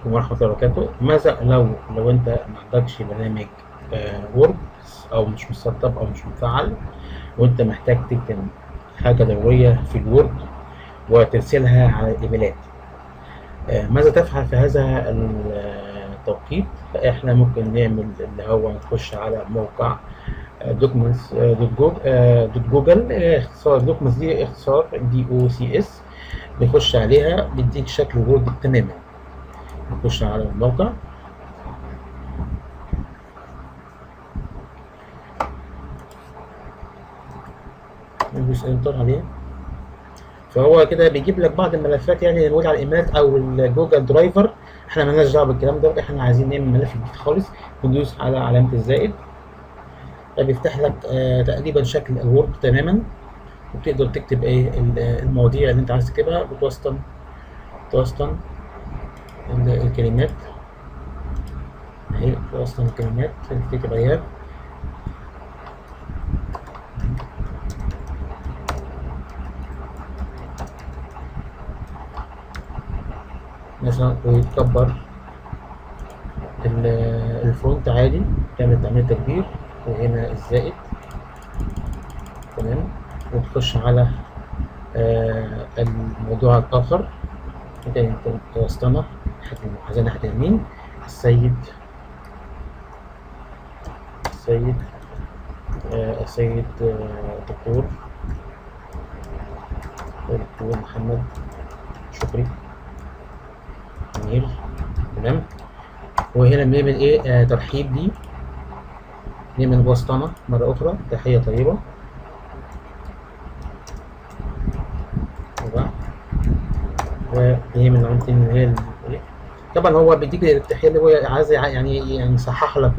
عليكم ورحمة الله وبركاته. ماذا لو انت ما عندكش برنامج Word او مش مسطب او مش مفعل، وانت محتاج تكتب حاجة ضرورية في ال Word وترسلها على الايميلات، ماذا تفعل في هذا التوقيت؟ احنا ممكن نعمل اللي هو نخش على موقع documents dot Google، اختصار documents دي اختصار DOCS، بنخش عليها بيديك شكل Word تماما. نخش على الموقع، ندوس enter عليه، فهو كده بيجيب لك بعض الملفات يعني اللي موجودة على الايميلات او ال Google Driver. احنا مالناش دعوه بالكلام ده، احنا عايزين نعمل ملف جديد خالص. بندوس على علامة الزائد، بيفتح لك تقريبا شكل ال Word تماما، وبتقدر تكتب ايه المواضيع اللي انت عايز تكتبها، بتوسطن الكلمات اهي، بتوسطن الكلمات اللي تكتب عليها. مثلا ويتكبر ال font عادي، تعمل تعميل تكبير، وهنا الزائد تمام. وتخش على الموضوع الآخر توسطنة المحاذاة ناحية اليمين، السيد السيد الدكتور محمد شكري أمير، تمام. وهنا بنعمل ايه ترحيب دي، نعمل وسطنة مرة أخرى، تحية طيبة، ونعمل علامتين اللي هي طبعا هو بيديك التحية اللي هو عايز يعني يصحح لك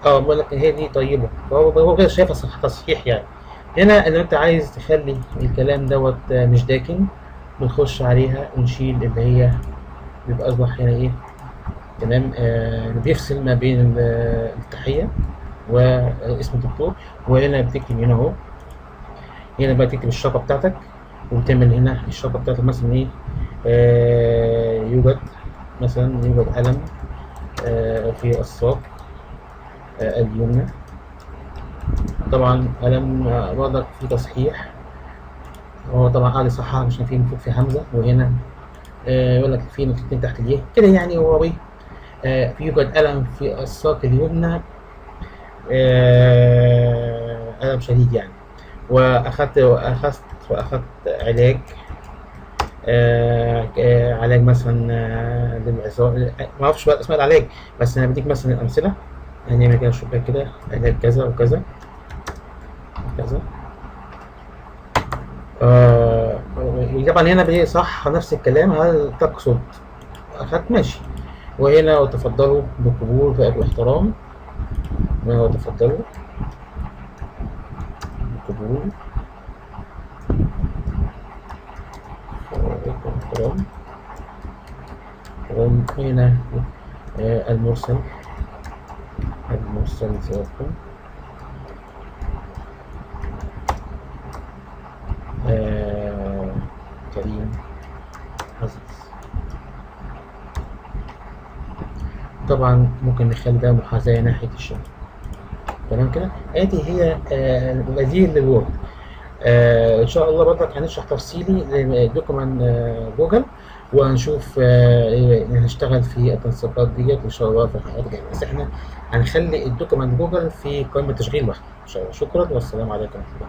بيقول لك هي دي طيبة، فهو كده شايفها صح تصحيح يعني. هنا لو انت عايز تخلي الكلام دوت مش داكن، بنخش عليها ونشيل اللي هي بيبقى اصبح هنا ايه تمام، بيفصل ما بين التحية واسم الدكتور. وهنا بتكتب هنا اهو، هنا بقى تكتب الشاقة بتاعتك، وبتعمل هنا الشاقة بتاعتك مثلا ايه، يوجد مثلا يوجد ألم في الساق اليمنى، طبعا ألم برضك في تصحيح، هو طبعا قاعد يصحح عشان في المفروض في همزة، وهنا يقول لك في نقطتين تحت اليه كده يعني هو ايه، في يوجد ألم في الساق اليمنى، ألم شديد يعني، وأخذت علاج، علاج مثلا للعظام، ما اعرفش بقى اسماء العلاج، بس انا بديك مثلا الامثلة. هنعمل كده شباك كده، علاج كذا وكذا وكذا. طبعا هنا صح نفس الكلام، هل تقصد اخذت ماشي. وهنا وتفضلوا بالقبول بالاحترام، وهنا وتفضلوا بالقبول احترام. هنا المرسل سيادتكم، كريم عزيز. طبعا ممكن نخلي ده محاذاة ناحية الشمال، تمام كده. ادي هي البديل لل Word. ان شاء الله برضك هنشرح تفصيلي ل document جوجل، وهنشوف هنشتغل في التنسيقات ديت ان شاء الله في الحلقات الجاية، بس احنا هنخلي ال document جوجل في قائمة تشغيل واحدة ان شاء الله. شكرا والسلام عليكم ورحمة الله.